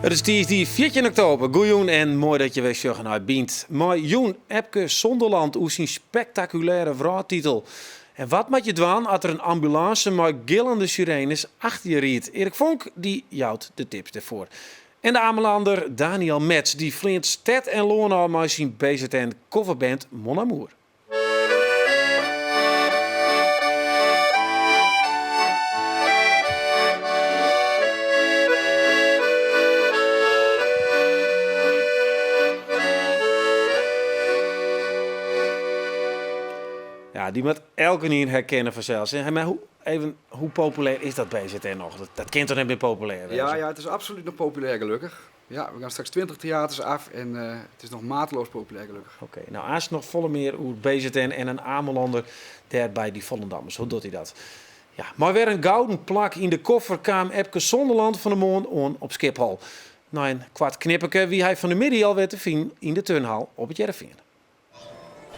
It is tiisdei 14 oktober. Goejûn en moai dat je wer sjogge nei Bynt. Mei jûn Epke Zonderland oer syn spektakulêre wrâldtitel. En wat moat je dwaan as der in ambulânse mei gillende sirenes achter je riidt? Erik Vonk dy jout de tips dêrfoar. En de Amelander Daniël Metz dy fleant stêd en lân ôf mei syn BZN coverband Mon Amour. Ja, dy moat elkenien herkenne fansels. Mar hoe, even, hoe populêr is dat BZN noch? Dat, dat kin toch net mear populêr wêze? Ja, ja, it is absolút noch populêr, gelokkich. Ja, we gean straks 20 teaters af en uh, it is noch mateloos populêr, gelokkich. Oké, okay, nou aanst noch folle mear oer BZN en in Amelander dêr by dy Volendammers. Hoe docht hy dat? Ja, mei wer in gouden plak yn de koffer kaam Epke Zonderland fan 'e moarn oan op Skiphol. Nei in koart knipperke wie hy fan 'e middei alwer te finen yn de turnhal op It Hearrenfean.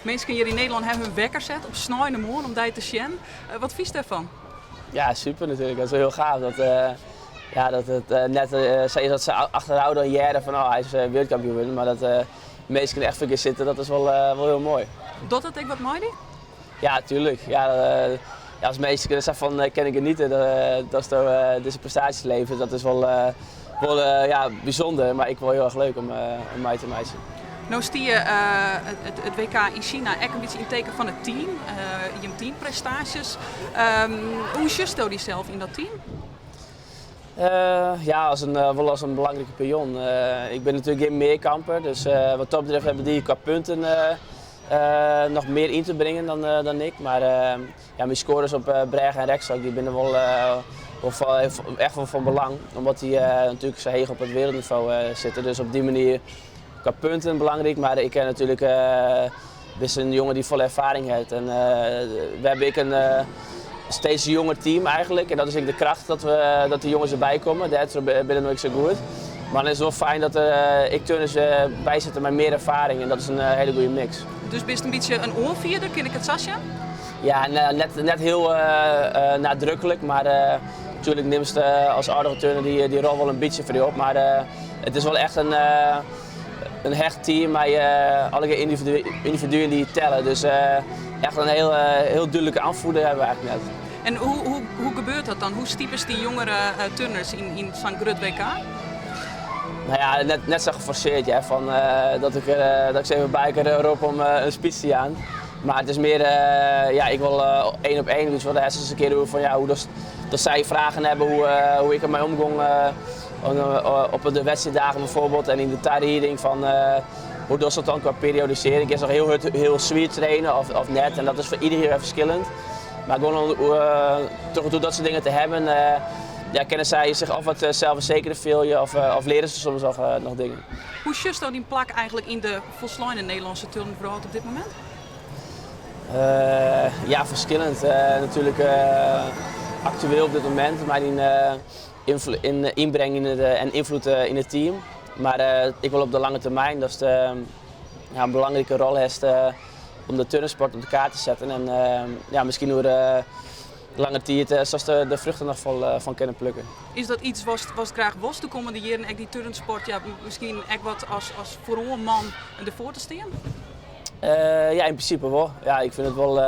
Minsken hjir yn Nederlân hawwe hun wekker set op sneinemoarn om dy te sjen. Wat fynst dêrfan? Ja, super natuerlik. Dat is wol hiel gaaf. Dat, ja, dat it net sa is dat se achterôf dan hearre fan oh, hy is wereldkampioen wurden, mar dat minsken echt foar gean sitte, dat is wol, wol hiel moai. Docht dat ek wat mei dy? Ja, tuerlik. Ja, as minsken der sa fan kinne geniete datsto dizze prestaasjes leverest, dat is wol, wol ja, bysûnder, mar ek wol hiel erch leuk om mei te meitsjen. No stie it WK yn Sina ek in bytsje yn it teken fan it team, jim teamprestaasjes. Hoe sjochsto dysels yn dat team? Ja, as in, wol as in belangrike pion. Ik bin natuerlik gjin mearkamper, dus wat dat betreft hawwe dy kwa punten noch mear yn te bringen dan, dan ik. Mar ja, myn skoares op brêge en rekstok dy binne wol, wol echt wol fan belang, omdat dy natuerlik sa heech op it wereldnivo sitte. Dus op dy manier kwa punten belangryk, mar ik kin natuerlik bist in jonge dy't folle erfaring hat. En we hawwe ek in steeds jonger team eigentlik en dat is ek de kracht dat, we, dat de jonges derby komme. Dêrtroch binne we no ek sa goed. Mar dan is it wol fijn dat der ek turners by sitte mei mear erfaring en dat is in hiele goede mix. Dus bist in bytsje in oanfierder, kin ik it sa sjen? Ja, net, net hiel nadruklik, mar natuerlik nimst as âldere turner dy, dy rol wol in bytsje foar dy op. Mar it is wol echt in, in hecht team mei allegear yndividuen dy't telle. Dus echt in hiel, hiel dúdlike oanfierder hawwe we eigentlik net. En hoe, hoe, hoe gebeurt dat dan? Hoe stipest dy jongere turners yn, yn sa'n grut WK? Nou ja, net, net sa geforseerd, ja, fan, dat, ik, dat ik se even by elkoar rop om in speech te jaan. Mar it is mear, ja, ik wol één op één, dus wol ris in kear oer fan, ja, hoe dat, dat sy fragen hawwe, hoe, hoe ik ermei omgong op de wedstriiddagen bijvoorbeeld en yn de tarieding fan hoe dochst dat dan qua periodisearring? Kinst noch hiel hurd, hiel swier traine of, of net? En dat is foar iedereen wer ferskillend. Mar gewoan om troch it oer dat soart dingen te hawwen, ja, kinne sy sich of wat selffersekerder fielje of, of leare se soms noch, noch dingen. Hoe sjochsto dyn plak eigentlik yn de folsleine Nederlânske turnwrâld op dit momint? Ja, ferskillend. Natuerlik aktueel op dit momint mei dyn ynbreng yn it, en ynfloed yn it team. Mar ek wol op de lange termyn datst ja, in belangrike rol hast om de turnsport op de kaart te setten. En ja, miskien oer lange tiid silst de fruchten noch fol fan kinne plukke. Is dat iets watst, watst graach wolst de kommende jierren, ek dy turnsport, ja, miskien ek wat as, as foaroanman derfoar te stean? Ja, yn prinsipe wol. Ja, ik fyn it wol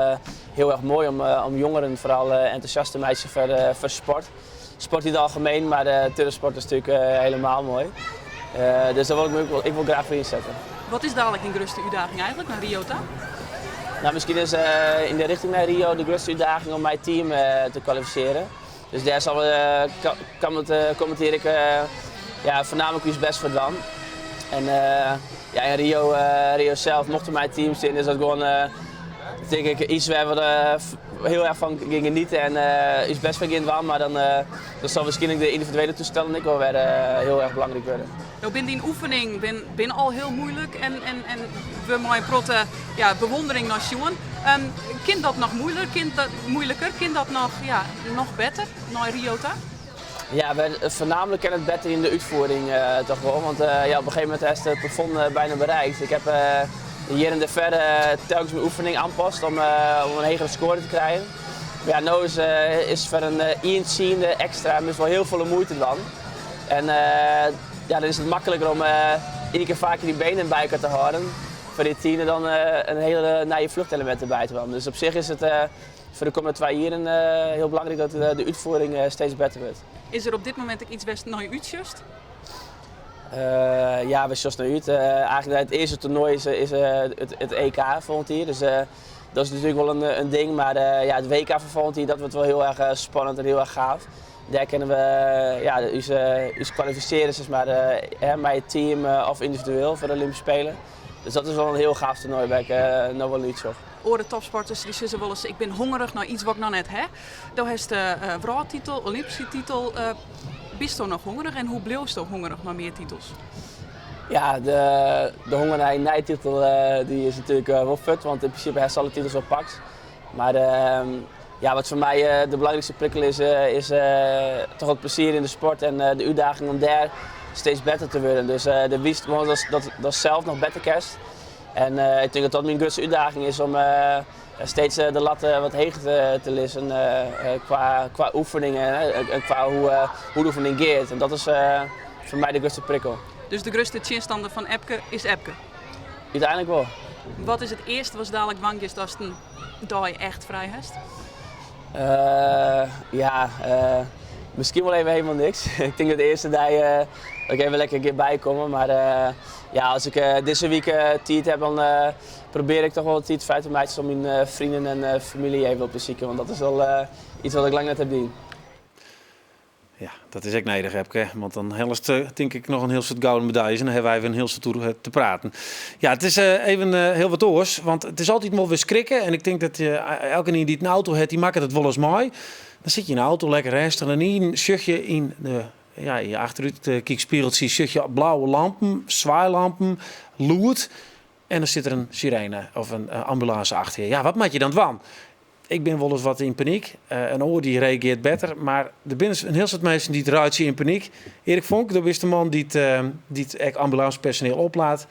hiel erch moai om, om jongeren foaral entûsjast te meitsjen foar, foar sport. Sport yn it algemeen, mar turnsport is natuerlik helemaal moai. Dus dêr wol ik my ek wol graach foar ynsette. Wat is dadelijk dyn grutste útdaging eigentlik nei Rio ta? Nou, miskien is yn de richting nei Rio de grutste útdaging om mei it team te kwalifisearjen. Dus dêr sil kommentearje ik ja, foarnaamlik ús bêst foar dwaan. En ja, yn Rio, Rio sels, mocht we mei it team stean, is dat gewoan tink ik iets wêr't we hiel erch fan gean geniete en ús bêst foar gean dwaan. Mar dan, dan sil wierskynlik de yndividuele toestellen ek wol wer hiel erch belangryk wurde. No bin dyn oefening bin, bin al hiel muoilik en, en, en we mei in protte ja, bewondering nei sjoen. Um, kin dat noch muoiliker? Kin dat, muoiliker? Kin dat noch, ja, noch better nei Rio ta? Ja, we, voornamelijk kin it better yn de útfiering uh, toch wol. Want uh, ja, op in gegeven momint hast it plafond uh, bijna bereikt. Ik heb hjir en dêr ferder telkens myn oefening oanpast om, om in hegere skoare te krijen. Mar ja, no is, is foar in ien tsiende ekstra moatst wol hiel folle muoite dwaan. En. ja, dan is it makliker om ien kear faker dyn benen by elkoar te hâlden foar dy tiden dan in hiele nije fluchtelemint derby te dwaan. Dus op sich is it foar de kommende twa jieren hiel belangryk dat de útfiering steeds better wurdt. Is der op dit momint ek iets wêr'tst nei útsjochst? Ja, wêr sjochst nei út? Eigentlik it earste toernoai is it EK folgjend jier. Dus dat is natuerlik wol in ding. Mar ja, it WK fan folgjend jier dat wurdt wol hiel erch spannend en hiel erch gaaf. Dêr kinne we ja, ús, ús kwalifisearje sis mar, mei it team of yndividueel foar de Olympyske Spelen. Dus dat is wol in hiel gaaf toernoai wêr't ik no wol nei útsjoch. Oare topsporters dy sizze wolris ik bin hongerich nei iets wat ik noch net ha. Do hast de wrâldtitel, Olympyske titel. Bisto noch hongerich en hoe bliuwsto hongerich nei mear titels? Ja, de, de honger nei in nije titel dy is natuerlik wol fuort, want yn prinsipe hast alle titels al pakt. Mar ja, wat foar my de belangrykste prikkel is, is toch it plezier yn de sport en de útdaging om dêr steeds better te wurden. Dus de wist dat dat sels noch better kinst. En ik tink dat dat myn grutste útdaging is om steeds de lat wat heger te lizzen kwa, kwa oefeningen en kwa hoe, hoe de oefening giet. En dat is foar my de grutste prikkel. Dus de grutste tsjinstanner fan Epke is Epke? Uteinlik wol. Wat is it earste watst dalik dwaan giest ast in dei echt frij hast? Ja, miskien wol even helemaal niks. Ik tink dat de earste dei dat ik even lekker gean bykomme. Mar ja, as ik dizze wike tiid ha, dan probearje ik toch wol tiid frij te meitsjen om myn freonen en famylje even op te sykjen. Want dat is al iets wat ik lang net ha dien. Ja, dat is ek nedich, Epke. Want dan hellest tink ik noch in hiel soad gouden medaljes en dan hawwe wy wer in hiel soad oer te praten. Ja, it is even hiel wat oars, want it is altyd wol wer skrikke. En ik tink dat elkenien dy't in auto hat, dy makket it wolris mei. Dan sit je yn de auto lekker rêstich en ynienen sjoch je yn de, ja, yn je achterútkykspiegeltsje sjoch je blauwe lampen, swaailampen, lûd. En dan sit der in sirene of in ambulânse achter je. Ja, wat moat je dan dwaan? Ik bin wolris wat yn panyk. In oar dy reagearret better. Mar der binne in hiel soad minsken dy't reitsje yn panyk. Erik Vonk, do bist de man dy't dy't ek ambulânsepersoneel oplaat.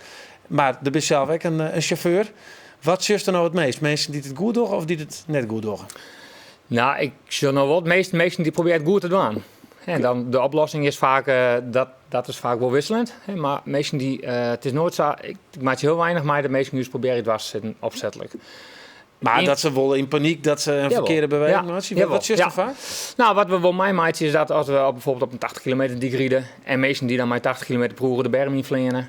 Mar do bist sels ek in sjauffeur. Wat sjochst der no it meast? Minsken dy't it goed dogge of dy't it net goed dogge? Nou, ik sjoch no wol it meast minsken dy't probearje it goed te dwaan. En dan de oplossing is faak, dat, dat is faak wol wikseljend. Mar minsken dy't, it is noait sa, ik meitsje hiel weinich mei dat minsken ús probearje dwers te sitten opsetlik. Mar dat se wol yn panyk dat se in ferkearde beweging meitsje? Wat sjochst der faak? Nou, wat we wol meimeitsje is dat as we op, bijvoorbeeld op in 80 kilometer dyk ride en minsken dy't dan mei 80 kilometer per oere de berm ynfleane,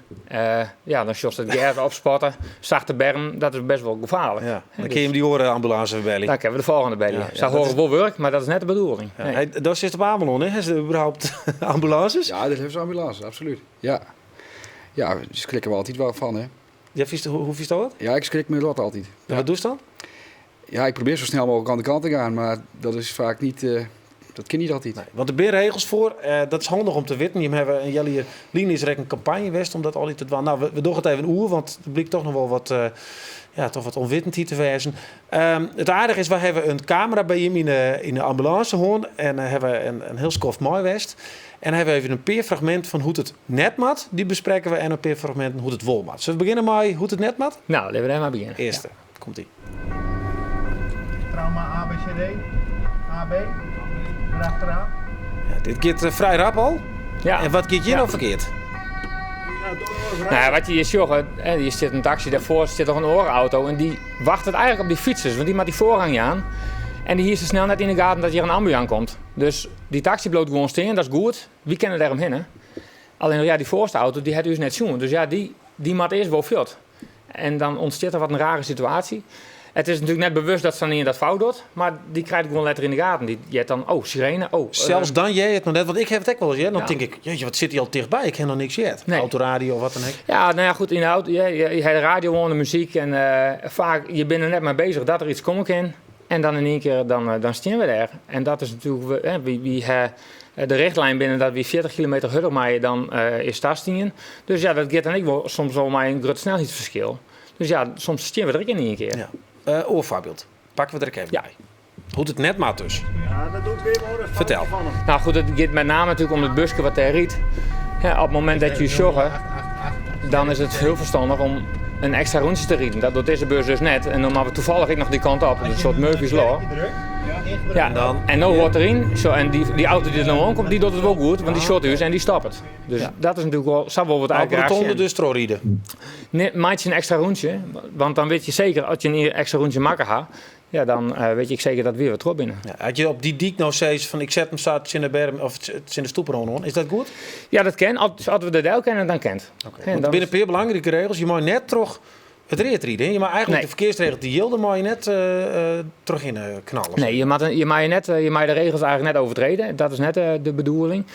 ja, dan sjochst it gers opspatten, sachte berm, dat is best wol gefaarlik. Ja. Dan kinne je dy oare ambulânse belje. Dan kinne we de folgjende belje. Ja, Sa hawwe we wol wurk, mar dat is net de bedoeling. Ja. Nee. Hey, do sitst op Amelân, hè? Hawwe se überhaupt ambulânses? Ja, dêr hawwe se ambulânses, absolút. Ja. Ja, dêr skrikke we altyd wol fan, hè. Ja, fynst, hoe fynst dat? Ja, ik skrik my rot altyd. En wat doest dan? Ja, ik probearje sa snel mooglik oan de kant te gean, mar dat is faak net, dat kin net altyd. Nee, want der binne regels foar. Dat is handich om te witten. Jim hawwe in healjier lyn is der ek in kampanje west om dat altyd te dwaan. Nou, we dogge it even oer, want der blykt toch noch wol wat, ja, toch wat ûnwittendheid te wêzen. It aardige is, wy hawwe in kamera by jim yn de ambulânse hân en hawwe in hiel skoft mei west. En hawwe even in pear fragminten fan hoe't it net moat, dy besprekke we, en in pear fragminten hoe't it wol moat. Sille we begjinne mei hoe't it net moat? Nou, litte we dêr mar begjinne. Earste, komt ie. Trauma ABCD, AB, erachteraan. Ja, dit giet frij rap al. Ja. En wat giet hjir Ja. no ferkeard? Nou, wat je hjir sjogge, hè, hjir stiet in taksy, dêrfoar stiet noch in oare auto en dy wachtet eigentlik op dy fytsers, want dy moat dy foarrang jaan. En dy hie sa snel net yn de gaten dat hjir in ambu oankomt. Dus dy taksy bliuwt gewoan stean, dat is goed. Wy kinne dêr omhinne. Allinnich ja, dy foarste auto dy hat ús net sjoen. Dus ja, dy, dy moat earst wol fuort. En dan ûntstiet der wat in rare situaasje. It is natuerlik net bewust dat sa'n ien dat fout docht, mar dy krijt gewoan letter yn de gaten. Dy heart dan, oh, sirene, oh. Sels dan hear je it noch net, want ik ha it ek wolris heard. Dan Ja. tink ik, jeetje, wat sit dy al tichtby? Ik ha noch niks heard. Nee. Autoradio of wat dan ek. Ja, nou ja, goed, yn de auto, je, je, je ha de radio oan, de muzyk en faak, je binne der net mei beuzich dat der iets komme kin. En dan yn ien kear, dan, dan stean we dêr. En dat is natuerlik, hè, wy ha de richtlijn binnen dat wy 40 kilometer hurder meie dan is tastien. Dus ja, dat giet dan ek wol soms wol mei in grut snelheidsferskil. Dus ja, soms stean we der ek yn ien kear. Ja. Oar foarbyld. Pakke we der ek even Ja. by. Hoe't it net moat dus. Ja, dat doet weer wel een Fertel. van hem. Nou goed, it giet met name natuerlik om it buske wat dêr rydt. Hè, op it momint dat je sjogge. dan is it hiel ferstannich om in ekstra rûntsje te riden. Dat docht dizze bus dus net. En dan moatte we toevallig ek noch dy kant op. In soart Murphy's Law. Ja, en no hoort deryn. Zo, en dy auto dy't der no oankomt, dy docht it wol goed, want dy sjocht ús en dy stoppet. Dus dat is natuerlik wol, sa wolle we it eigenlijk graach rotonde sjen. dus trochride. Nee, meitsje in ekstra rûntsje, want dan wit je seker, as je in ekstra rûntsje makke ha, ja, dan wit je ek seker dat wy wer troch binne. Ja, as je op dy dyk no sizze fan ik set him sa tsjin de berm of tsjin de stoeprâne oan, is dat goed? Ja, dat kin. As we de del kinne, dan kin it. Oké. Want der binne in pear belangrike regels. Je meie net troch it read ride. Je meie eigentlik Nee. de ferkearsregels dy't jilde, meie je net trochhinne knallen. Nee, je, moat, je, meie net, je meie de regels eigentlik net overtreden. Dat is net de bedoeling.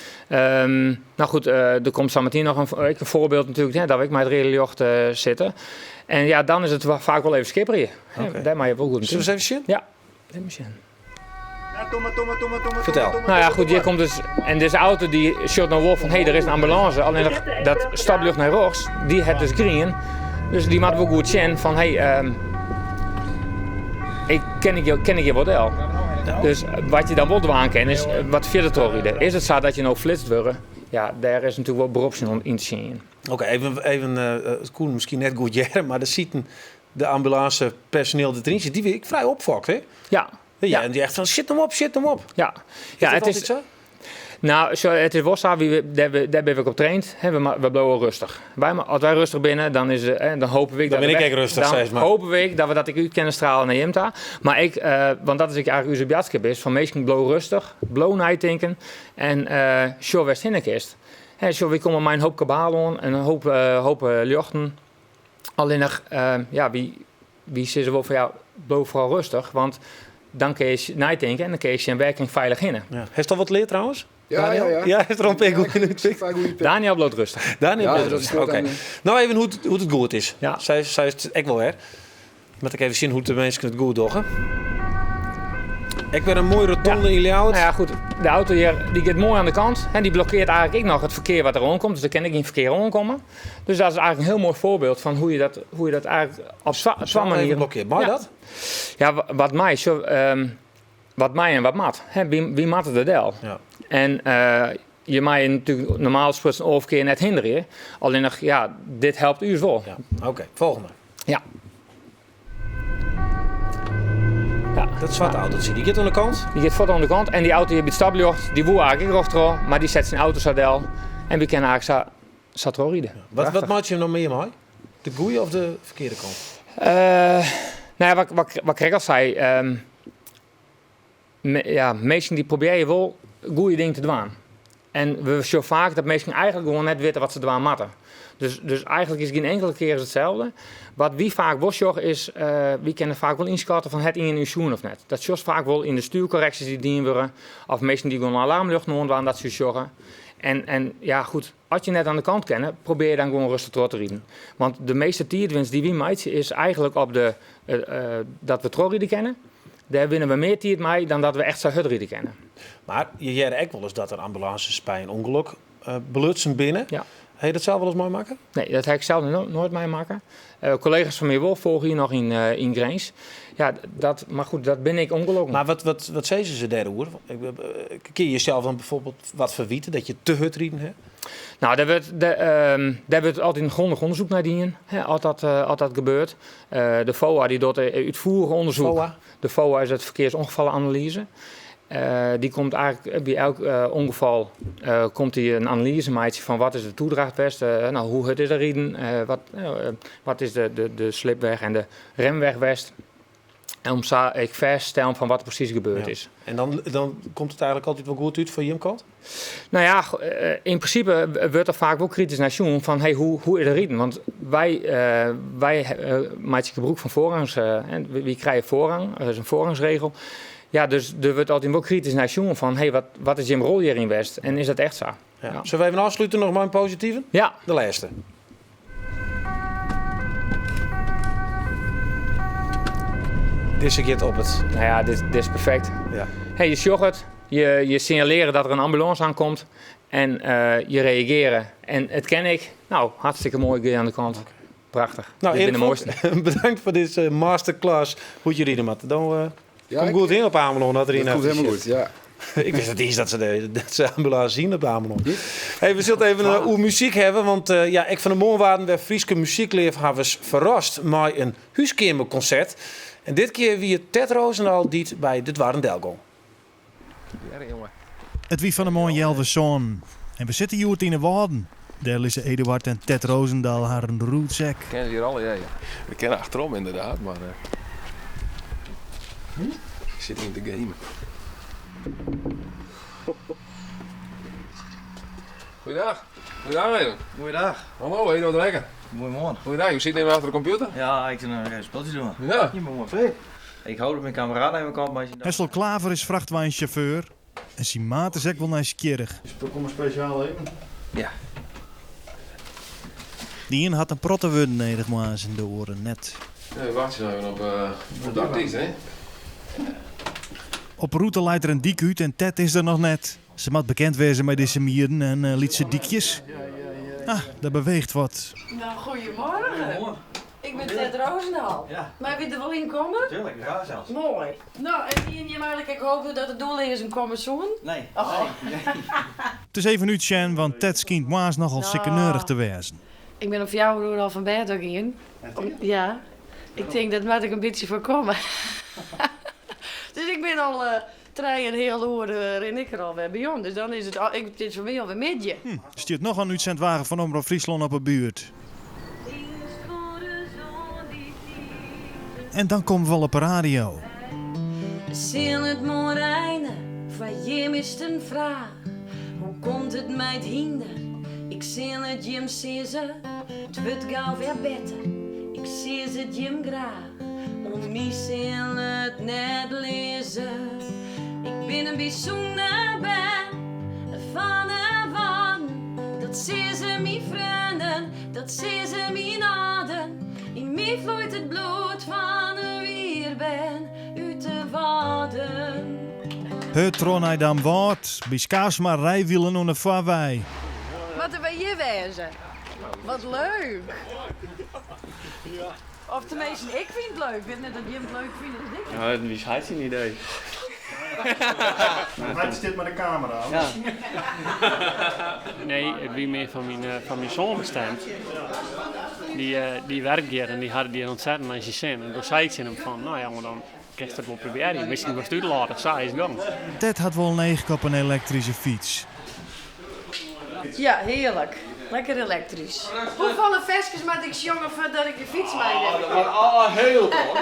Nou goed, der komt sametien noch in, ek in foarbyld natuerlik, hè, dat we ek mei it reade ljocht sitte. En ja, dan is it faak wol even skipperje. Oké. Dêr meie je wol goed Sille we ris even sjen? Ja, even sjen. Fertel. Nou ja, goed, hjir komt dus. En dizze auto dy sjocht no wol fan hé, der is in ambulânse. Allinnich dat stopljocht nei rjochts, dy hat dus grien. Dus dy moat wol goed sjen fan hé, ik kin ik hjir, kin ik hjir wol del. Dus wat je dan wol dwaan kin is wat fierder trochride. Is it sa dat je no flitst wurde, ja, dêr is natuerlik wol berop tsjin yn te tsjinjen. Oké, even, even it koe miskien net goed hearre, mar der sieten de ambulânsepersoniel deryn sit, dy wie ek frij opfokt, hè? Ja. Ja, en dy echt fan sjit him op, sjit him op. Ja. Is Ja, dat it is altyd sa? Nou, zo, it is wol sa, wy, dêr, dêr binne we op traind. Hè, we bliuwe rêstich. Wy, as wy rêstich binne, dan, is, hè, dan hoopje we Dan dat bin de ik weg- ek rêstich, dan sis mar. hoopje we dat we dat ek út kinne stralen nei jim ta. Mar ik, want dat is ek eigentlik ús boadskip is, fan minsken bliuw rêstich, bliuw neitinken en sjoch wêr'tst hinne kinst. Hè, sjoch, wy komme mei in hoop kabaal oan en in hoop ljochten. Allinnich, ja, wy sizze wol fan ja, bliuw foaral rêstich, want dan kinne je neitinke en dan kinne je sjen wêr kin ik feilich hinne. Ja. Hast al wat leard trouwens? Ja, Daniel? ja, ja. Ja, is der al in pear goede Ja, útpikt? Vaak goede pik. Daniel bliuwt rêstich. Daniel Ja, bliuwt dat is rêstich. goed Oké. aan, No even hoe't it goed is. Ja. Sy is it ek wol wer. Moat ik even sjen hoe't de minsken it goed dogge. Ek wer in moaie rotonde yn Ljouwert. Nou ja, goed. De auto hjir dy giet moai oan de kant. En dy blokkearret eigentlik ek noch it ferkear wat der oankomt. Dus der kin ek gjin ferkear oankomme. Dus dat is eigentlik in hiel moai foarbyld fan hoe't je dat, hoe je dat eigentlik op twa Even manieren. blokkeard. Mei Ja. dat? Ja, wat mei, sjoch, wat mei en wat moat. Hè, wy moatte der del. Ja. En je meie natuerlik normaal sprutsen oar ferkear net hinderje. Allinnich, ja, dit helpt ús wol. Ja. Oké, folgjende. Ja. Ja. Dat swarte autotsje, dy giet oan de kant. Dy giet fuort oan de kant. En dy auto hjir by it stopljocht, dy woe eigentlik ek rjochtroch, mar dy set syn auto sa del. En wy kinne eigentlik sa trochride. Wat meitsje je noch mear mei? De goede of de ferkearde kant? Nou ja, wat ik krekt al sei, ja, minsken dy probearje wol goede dingen te dwaan. En we sjogge faak dat minsken eigentlik gewoan net witte wat se dwaan moatte. Dus eigentlik is gjin inkelde kear is itselde. Wat wy faak wol sjogge is, wy kinne faak wol ynskatte fan hat ien ús sjoen of net. Dat sjochst faak wol yn de stuurkorreksjes dy't dien wurde, of minsken dy't gewoan alarmljochten oandwaan dat se ús sjogge. En ja, goed, as je net oan de kant kinne, probearje dan gewoan rêstich troch te riden. Want de measte tiidwinst dy't wy meitsje is eigentlik op de, dat we trochride kinne. Dêr winne we mear tiid mei dan dat we echt sa hurd ride kinne. Mar je hearre ek wolris dat der ambulânses by in ûngelok belutsen binne. Ja. Ha je dat sels wolris meimakke? Nee, dat ha ik sels noait meimakke. Kollega's fan my wol, foarich jier noch yn Grins. Ja, dat, mar goed, dat binne ek ûngelokken. Mar wat sizze se dêroer? Kinne je jesels dan bijvoorbeeld wat ferwite dat je te hurd riden ha? Nou, dêr wurdt altyd in grondich ûndersyk nei dien, hè, as dat gebeurt. De VOA dy docht útfoerich ûndersyk. VOA? De VOA is it ferkearsûngefallenanalyze. Dy komt eigentlik by elk ûngefal komt dy in analyze meitsjen fan wat is de toedracht west, nou, hoe hurd is der riden, wat is de slipweg en de remweg west. En om sa ek fêst te stellen fan wat der presys gebeurd is. En dan komt it eigentlik altyd wol goed út foar jim kant? Nou ja, yn prinsipe wurdt der faak wol kritysk nei sjoen fan hey, hoe is der riden? Want wy meitsje gebrûk fan foarrangs, en wy krije foarrang, dat is in foarrangsregel. Ja, dus der wurdt altyd wol kritysk nei sjoen fan hey, wat is jim rol hjiryn west? En is dat echt sa? Ja. Ja. Sille we even ôfslute noch mei in positive? Ja. De lêste. Dizze giet op it. Nou ja, dit is perfekt. Ja. Hey, je sjocht it, je sinjalearje dat der in ambulânse oankomt en je reagearje. En it kin ek. Nou, hartstikke moai, gean oan de kant. Oké. Prachtich. Nou, Dit binne de Erik moaiste. Vonk, bedankt foar dizze masterclass hoe't je ride moatte. Dan Ja, kom ik goed yn op Amelân dat der Dat yn komt helemaal achter goed, ja. Ik wist net iens dat se de, dat se ambulânse hiene op 't Amelân. Hey, we sille it even oer muzyk hawwe, want ja, ek fan 'e moarn waarden wer Fryske muzykleafhawwers ferrast mei in húskeamerkonsert. En dit kear wie it Tet Rozendal dy't by de doarren delgong. It wie fan 'e moarn healwei sânen en we sitte hjoed yn 'e Wâlden. Dêr lizze Eduard en Tet Rozendal harren roots ek. Ken se hjir allegear, ja. We kinne achterom inderdaad, mar ik sit yn te gamen. Goeiedag. Goeiedag even. Goeiedag. Hallo, Eduard Rekker. Goeiemoarn. Goeiedag, jo sitte even achter de kompjûter? Ja, ik sit noch even spultsje dwaan. Ja. Je moai fit. Ik hoop dat myn kammeraat even komt mei syn. Hessel Klaver is frachtweinsjauffeur en syn maat is ek wol nijsgjirrich. We komme spesjaal even. Ja. De ien hat in protte wurden nedich moarns en de oare net. Ja, we wachtsje noch even op, op de artyst, hè? Op 'e rûte leit der in dyk út en Tet is der noch net. Se moat bekend wêze mei dizze mieren en lytse dykjes. Ah, der beweecht wat. Nou, goedemorgen. Ik bin Tet Rozendal. Ja. Meie wy der wol yn komme? Tuurlijk, graag zelfs. Moai. No, en hienen jim eigenlik ek hope dat de doelleazen komme soenen? Nee. Oh. Nee. It is even útsjen, want Tet skynt moarns nochal sikkeneurich te wêzen. Ik bin om fjouwer oere al fan bêd ôf gien. Ja. Ik tink dat moat ik in bytsje foarkomme. Dus ik bin al trije en heal oere rin ik der alwer by om. Dus dan is it, al, it is foar my alwer middei. Der stiet noch in útsendwagen fan Omrop Fryslân op 'e buert. En dan komme we al op 'e radio. Sil it moarn reine? Foar jim is it in fraach. Hoe komt it mei it hynder? Ik sil it jim sizze, it wurdt gau wer better. Ik sis it jim graach, oan my sil it net lizze. Ik bin in bysûnder bern fan 'e Wâlden. Dat sizze myn freonen, dat sizze myn âlden. Yn my floeit it bloed fan in wier bern út de Wâlden. Hurd troch nei Damwâld, by Skaafsma Rijwielen oan de Foarwei. Moatte wy hjir wêze? Wat leuk! Of teminsten, ik fyn it leuk. Ik wit net oft jim it leuk fine as ik. Ja, dat wie heit syn idee. Heit stiet mei de kamera. Ja. Nee, it wie mear foar myn soan bestimd. Dy, dy werkt hjir en dy hat it hjir ontzettend nei syn sin. En doe sei ik tsjin him fan, no jonge, dan kinst it wol probearje. Miskien wolst útlade, sa is it gong. Tet hat wol in eachke op in elektryske fyts. Ja, hearlik. Lekker elektrysk. Hoefolle ferskes moat ik sjonge foardat ik de fyts meinim kin? Oh, heel hoor.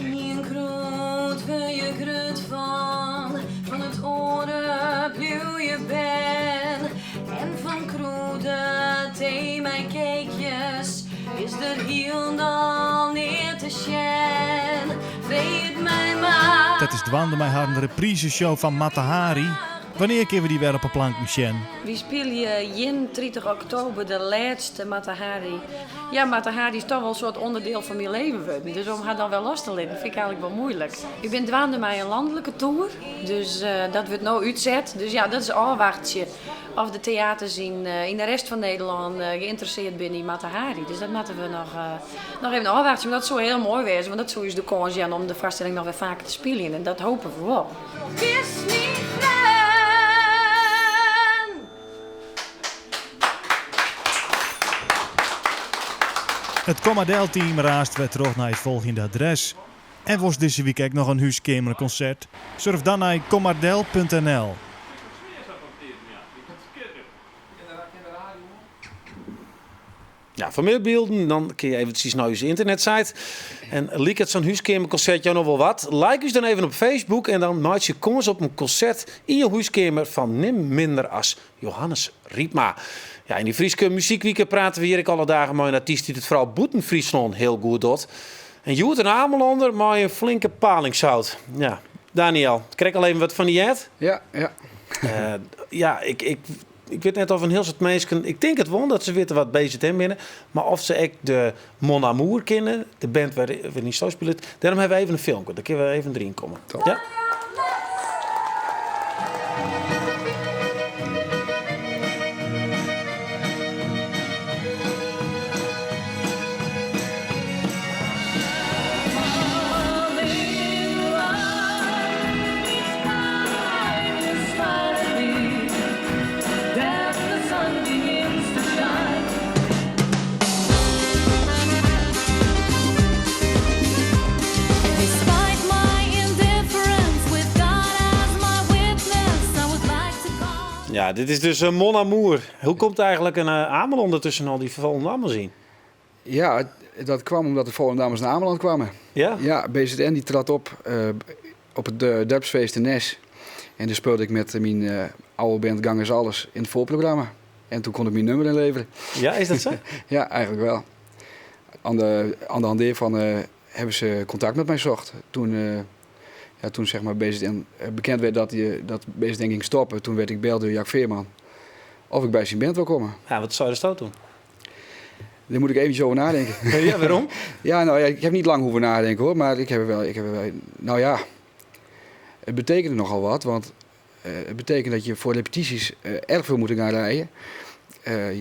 Ien krûd wurd je grut fan, fan it oare bliuw je bern. En fan krûdetee mei cakejes is der hielendal neat te sjen. Freegje it my mar. Tet is dwaande mei harren repriseshow fan Mata Hari. Wannear kinne we dy wer op 'e planken sjen? Wy spylje 31 oktober de lêste Mata Hari. Ja, Mata Hari is toch wol in soart ûnderdiel fan myn leven wurden. Dus om har dan wer los te litten fyn ik eigenlik wol muoilik. Ik bin dwaande mei in lanlike toer, dus dat wurdt no útset. Dus ja, dat is ôfwachtsje of de teaters yn de rest fan Nederlân geïnteresseerd binne yn Mata Hari. Dus dat moatte we noch, noch even ôfwachtsje. Mar dat soe hiel moai wêze, want dat soe ús de kâns jaan om de foarstelling noch wer faker te spyljen. En dat hoopje we wol. Bist myn freon. It Kommadel-team raast wer troch nei it folgjende adres. En wolst dizze wike ek noch in húskeamerkonsert? Surf dan nei kommardel.nl. Ja, foar mear bylden dan kin je eventsjes nei ús ynternetsite. En liket sa'n húskeamerkonsert jo noch wol wat? Like ús dan even op Facebook en dan meitsje je kâns op in konsert yn jo húskeamer fan nimmen minder as Johannes Rypma. Ja, yn dy Fryske Muzykwike prate we hjir ek alle dagen mei in artyst dy't it foaral bûten Fryslân hiel goed docht. En hjoed in Amelanner mei in flinke palingsout. Ja, Daniel, krekt al even wat fan dy heard? Ja, ja. Ja, ik Ik wit net of in hiel soad minsken, ik tink it wol dat se witte wat BZN binne, mar oft se ek de Mon Amour kinne, de band wêrynsto spilet. Dêrom hawwe we even in filmke, dêr kinne we even deryn komme. Ja? Ja, dit is dus Mon Amour. Hoe komt eigenlijk in Amelân tusken al dy Volendammers yn? Ja, dat kwam omdat de Volendammers naar Ameland kwamen. Ja? Ja, BZN die trad op op het dorpsfeest in Nes. En daar speelde ik met mijn oude band Gang is Alles in het voorprogramma. En toen kon ik mijn nummer inleveren. Ja, is dat zo? Ja, eigenlijk wel. Aan de hand daarvan hebben ze contact met mij gezocht. Toen ja, toen zeg maar BZN bekend werd dat BZN ging stoppen, toen werd ik gebeld door Jack Veerman. Of ik bij zijn band wil komen. Ja, wat zou je dat doen? Daar moet ik eventjes over nadenken. Ja, waarom? Ja, nou ja, ik heb niet lang hoeven nadenken hoor, maar ik heb er wel, ik heb er wel, nou ja, het betekende nogal wat, want het betekent dat je voor repetities erg veel moet gaan rijden.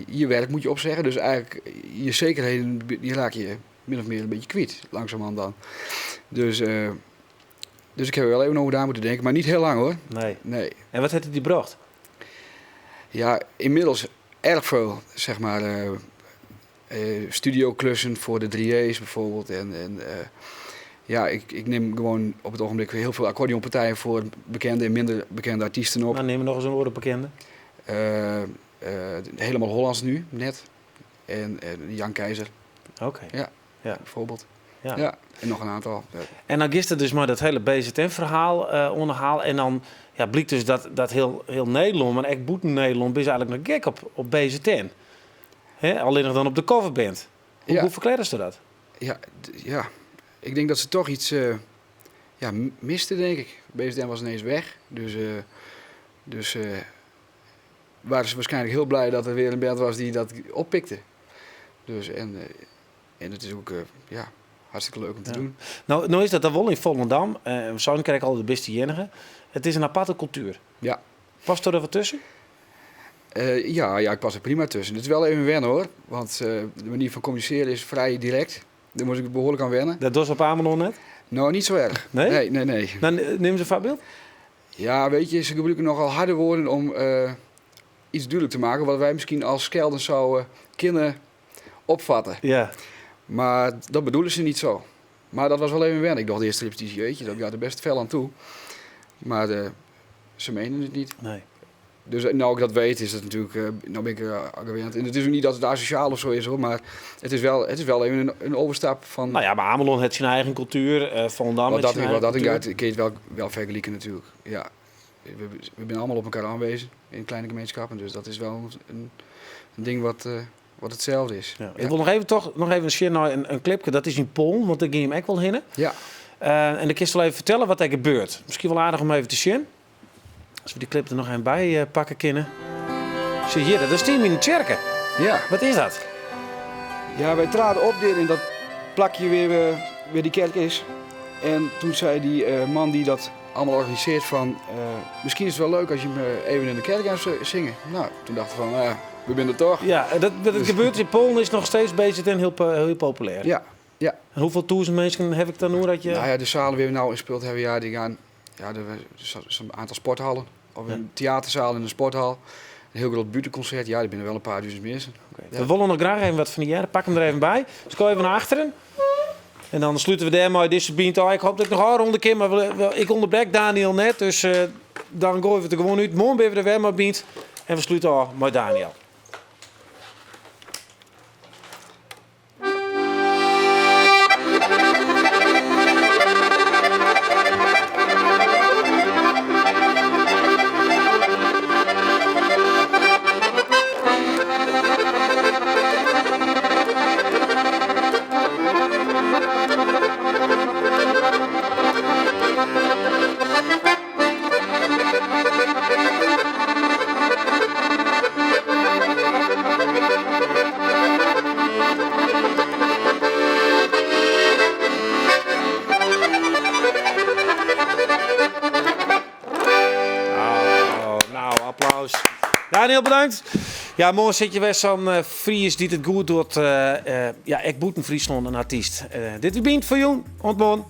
Je werk moet je opzeggen, dus eigenlijk je zekerheden die raak je min of meer een beetje kwijt, langzamerhand dan. Dus ik heb er wel even over na moeten denken, maar niet heel lang hoor. Nee. Nee. En wat heeft het die gebracht? Ja, inmiddels erg veel, zeg maar, studioklussen voor de 3A's bijvoorbeeld. En ja, ik neem gewoon op het ogenblik heel veel accordeonpartijen voor bekende en minder bekende artiesten op. Nou, neem nog eens een oren bekende. Helemaal Hollands nu, net. En Jan Keizer. Oké. Ja, Ja. bijvoorbeeld. Ja. Ja, en nog een aantal. Ja. En dan gisteren dus maar dat hele B Z N-verhaal onderhaal. En dan ja, blijkt dus dat heel Nederland, maar echt boeten Nederland, is eigenlijk nog gek op BZN. Hè? Alleen nog dan op de coverband. Hoe verklaren ze dat? Ja, ja, ik denk dat ze toch iets misten, denk ik. BZN was ineens weg. Dus waren ze waarschijnlijk heel blij dat er weer een band was die dat oppikte. En het is ook hartstikke leuk om te doen. Nou is dat dan wel in Volendam. We zouden al de beste jennige. Het is een aparte cultuur. Ja. Past er wat tussen? Ja, ja, ik pas er prima tussen. Het is wel even wennen hoor. Want de manier van communiceren is vrij direct. Daar moest ik behoorlijk aan wennen. Dat was op Amelon net? Nou, niet zo erg. Nee? Nee, nee, nee. Nou, neem eens een voorbeeld. Ja, ze gebruiken nogal harde woorden om iets duidelijk te maken wat wij misschien als schelden zouden kunnen opvatten. Maar dat bedoelen ze niet zo. Maar dat was wel even wennen. Ik dacht de eerste repetitie, dat gaat er best fel aan toe. Maar ze menen het niet. Dus nou ik dat weet, is dat natuurlijk, nou ben ik er gewend. En het is ook niet dat het asociaal of zo is hoor, maar het is wel even een overstap van... Nou ja, maar Amelon heeft zijn eigen cultuur, Volendam Wat heeft zijn eigen dat cultuur. gaat, kun je het wel vergelijken natuurlijk. Ja, we zijn allemaal op elkaar aanwezig in kleine gemeenschappen, dus dat is wel een ding wat hetzelfde is. Ja. Ik wil nog even toch nog even een share naar een clipje, dat is in Polen, want daar ging hem ook wel heen. En dan kun je wel even vertellen wat er gebeurt. Misschien wel aardig om even te zien. Als we die clip er nog een bij pakken kunnen. Zie je hier, dat is team in de Tjerken. Wat is dat? Ja, wij traden op dit in dat plakje weer die kerk is. En toen zei die man die dat allemaal organiseert van... misschien is het wel leuk als je me even in de kerk gaat zingen. Nou, toen dachten we van, we zijn er toch. Ja, en dat gebeurt in Polen is nog steeds BZN heel populair. Ja, ja. En hoeveel duizend mensen heb ik dan nu dat je... Nou ja, de zalen waar we nou in speelt hebben, ja, die gaan... Ja, er is een aantal sporthallen. Of een theaterzaal en een sporthal. Een heel groot buurtconcert. Ja, er binnen wel een paar duizend mensen. Oké. We willen nog graag even wat van die jaren. Pak hem er even bij. Dus ik even naar achteren. En dan sluiten we daarmee deze beat. Oh, ik hoop dat ik nog een ronde keer, maar ik onderbreek Daniel net. Dus dan gooien we het er gewoon uit. Morgen ben we er weer met beat. En we sluiten af met Daniel. Daniel, bedankt. Ja, morgen zit je weer zo'n Fries die het goed doet. Ja, ik boet een Friesland, een artiest. Dit is Bient voor jou. Ontmoet.